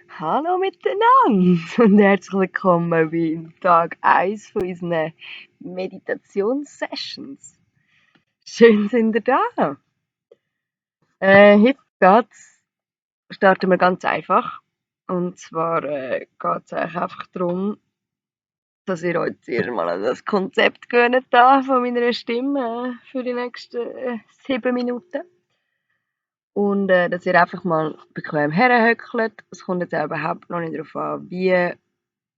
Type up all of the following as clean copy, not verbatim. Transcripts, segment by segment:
Hallo miteinander und herzlich willkommen bei Tag 1 von unseren Meditationssessions. Schön sind ihr da. Starten wir ganz einfach. Und zwar geht es eigentlich einfach darum, dass ihr euch zuerst mal an das Konzept gewöhnt da von meiner Stimme für die nächsten 7 Minuten. Und dass ihr einfach mal bequem herhöckelt. Es kommt jetzt auch überhaupt noch nicht darauf an, wie.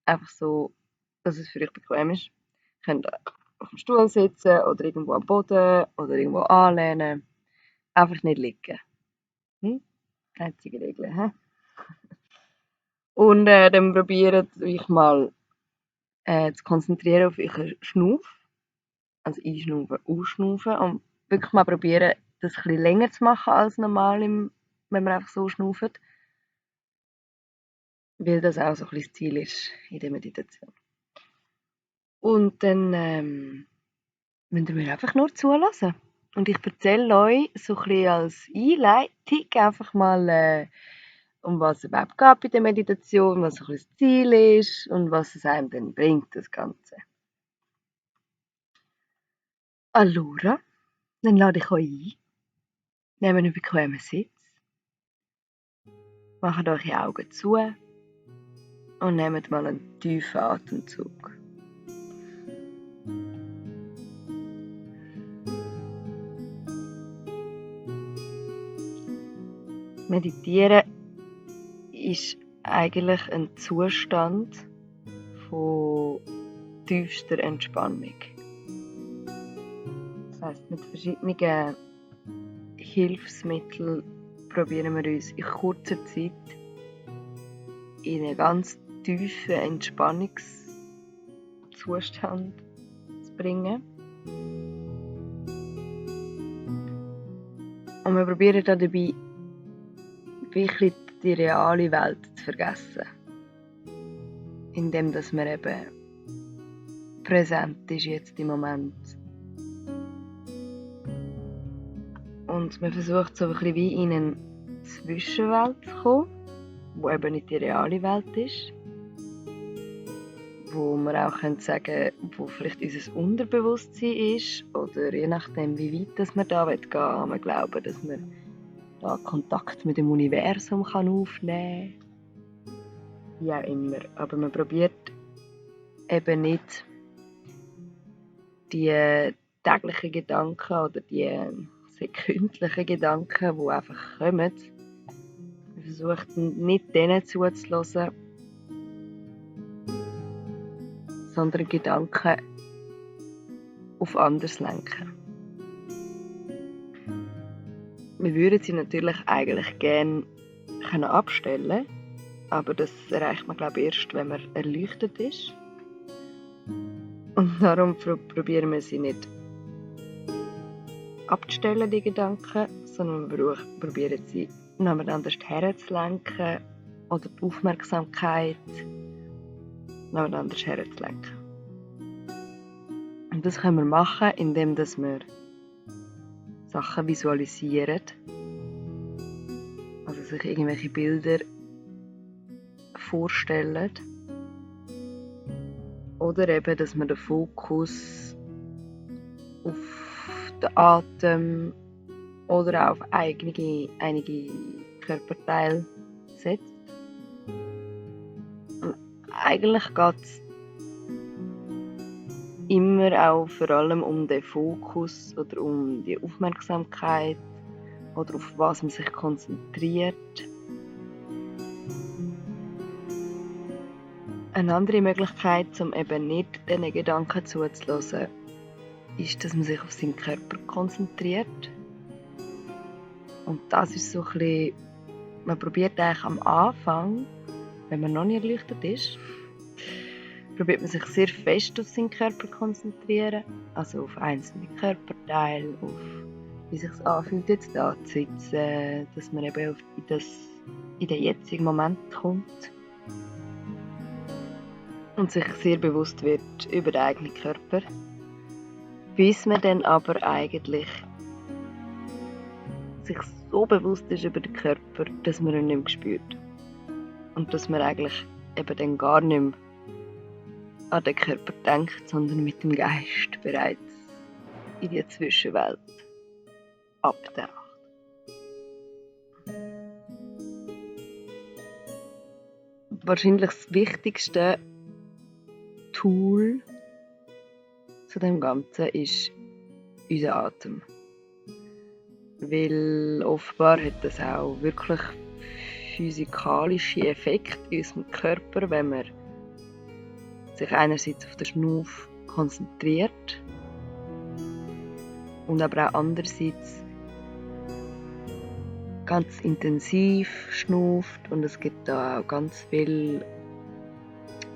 Einfach so, dass es für euch bequem ist. Ihr könnt auf dem Stuhl sitzen oder irgendwo am Boden oder irgendwo anlehnen. Einfach nicht liegen. Einzige Regel. He? Und dann probiert euch mal zu konzentrieren auf euren Schnuff. Also einschnaufen, ausschnaufen. Und wirklich mal probieren, das ein bisschen länger zu machen als normal, wenn man einfach so schnauft. Weil das auch so ein bisschen das Ziel ist in der Meditation. Und dann müsst ihr mir einfach nur zulassen. Und ich erzähle euch so ein bisschen als Einleitung einfach mal, um was es überhaupt geht bei der Meditation, was so ein bisschen das Ziel ist und was es einem dann bringt, das Ganze. Allora, dann lade ich euch ein. Nehmt einen bequemen Sitz. Macht eure Augen zu und nehmt mal einen tiefen Atemzug. Meditieren ist eigentlich ein Zustand von tiefster Entspannung. Das heisst, mit verschiedenen Hilfsmitteln probieren wir uns in kurzer Zeit in einen ganz tiefen Entspannungszustand zu bringen. Und wir probieren dabei wirklich die reale Welt zu vergessen. Indem dass man eben präsent ist jetzt im Moment. Und man versucht so ein bisschen wie in eine Zwischenwelt zu kommen, die eben nicht die reale Welt ist. Wo man auch sagen könnte, wo vielleicht unser Unterbewusstsein ist. Oder je nachdem, wie weit das man da gehen will, wir glauben, dass man da Kontakt mit dem Universum aufnehmen kann. Wie auch immer. Aber man probiert eben nicht die täglichen Gedanken oder die sekündlichen Gedanken, die einfach kommen. Man versucht nicht denen zuzulassen, sondern Gedanken auf anderes lenken. Wir würden sie natürlich eigentlich gerne abstellen, aber das erreicht man, glaube ich, erst, wenn man erleuchtet ist. Und darum probieren wir sie nicht abzustellen, die Gedanken, sondern wir probieren sie jemand anders herzulenken oder die Aufmerksamkeit jemand anders herzulenken. Und das können wir machen, indem wir Sachen visualisieren, also sich irgendwelche Bilder vorstellen. Oder eben, dass man den Fokus auf den Atem oder auf einige Körperteile setzt. Und eigentlich geht es immer auch vor allem um den Fokus oder um die Aufmerksamkeit oder auf was man sich konzentriert. Eine andere Möglichkeit, um eben nicht diesen Gedanken zuzulassen, ist, dass man sich auf seinen Körper konzentriert. Und das ist so ein bisschen, man probiert eigentlich am Anfang, wenn man noch nicht erleuchtet ist, probiert man sich sehr fest auf seinen Körper zu konzentrieren, also auf einzelne Körperteile, auf wie es sich anfühlt, jetzt da zu sitzen, dass man eben in den jetzigen Moment kommt und sich sehr bewusst wird über den eigenen Körper, bis man dann aber eigentlich sich so bewusst ist über den Körper, dass man ihn nicht mehr spürt. Und dass man eigentlich eben dann gar nicht mehr an den Körper denkt, sondern mit dem Geist bereits in die Zwischenwelt abtaucht. Wahrscheinlich das wichtigste Tool zu dem Ganzen ist unser Atem. Weil offenbar hat das auch wirklich physikalische Effekte in unserem Körper, wenn man sich einerseits auf den Schnuff konzentriert und aber auch andererseits ganz intensiv schnauft. Und es gibt da auch ganz viele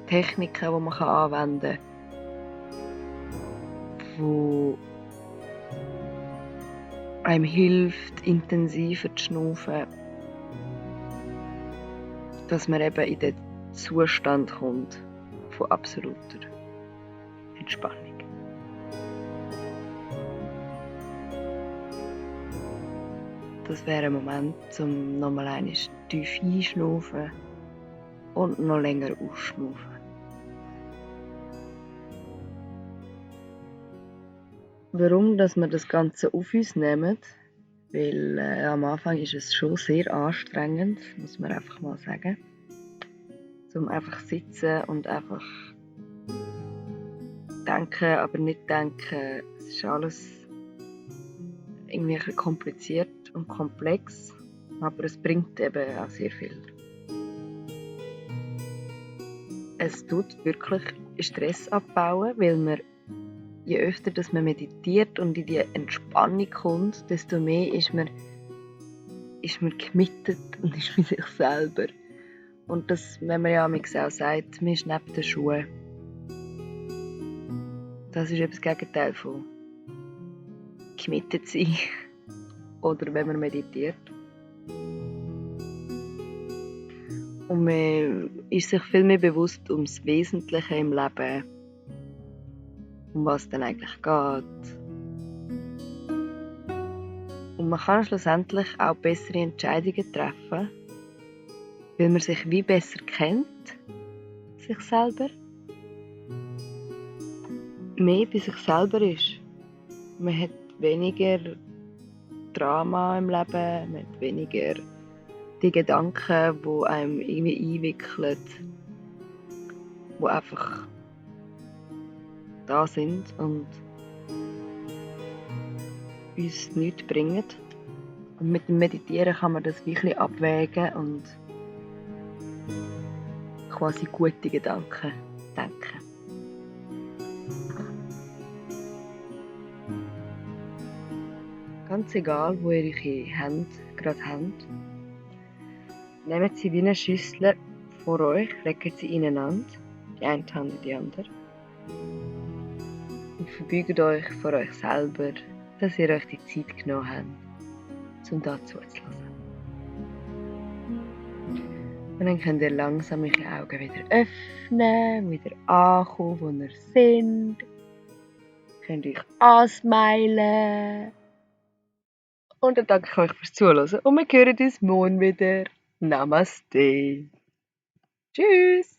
Techniken, die man anwenden kann, die einem hilft, intensiver zu schnaufen, dass man eben in den Zustand kommt von absoluter Entspannung. Das wäre ein Moment, um nochmal einmal tief einschnaufen und noch länger ausschnaufen. Warum, dass wir das Ganze auf uns nehmen? Weil am Anfang ist es schon sehr anstrengend, muss man einfach mal sagen. Zum einfach sitzen und einfach denken, aber nicht denken. Es ist alles irgendwie ein bisschen kompliziert und komplex, aber es bringt eben auch sehr viel. Es tut wirklich Stress abbauen, weil man, je öfter dass man meditiert und in die Entspannung kommt, desto mehr ist man committed und ist mit sich selber. Und das, wenn man ja auch sagt, man ist neben den Schuhen. Das ist eben das Gegenteil von committed sein. Oder wenn man meditiert. Und man ist sich viel mehr bewusst ums Wesentliche im Leben, um was es dann eigentlich geht. Und man kann schlussendlich auch bessere Entscheidungen treffen, weil man sich wie besser kennt, sich selber. Mehr bei sich selber ist. Man hat weniger Drama im Leben, man hat weniger die Gedanken, die einem irgendwie einwickeln, die einfach da sind und uns nichts bringen. Und mit dem Meditieren kann man das wirklich abwägen und quasi gute Gedanken denken. Ganz egal, wo ihr eure Hände gerade habt, nehmt sie wie eine Schüssel vor euch, legt sie ineinander, die eine Hand in die andere, und verbeugt euch vor euch selber, dass ihr euch die Zeit genommen habt, um da zuzulassen. Und dann könnt ihr langsam eure Augen wieder öffnen, wieder ankommen, wo ihr seid. Könnt euch ansmeilen. Und dann danke ich euch fürs Zuhören und wir hören uns morgen wieder. Namaste. Tschüss.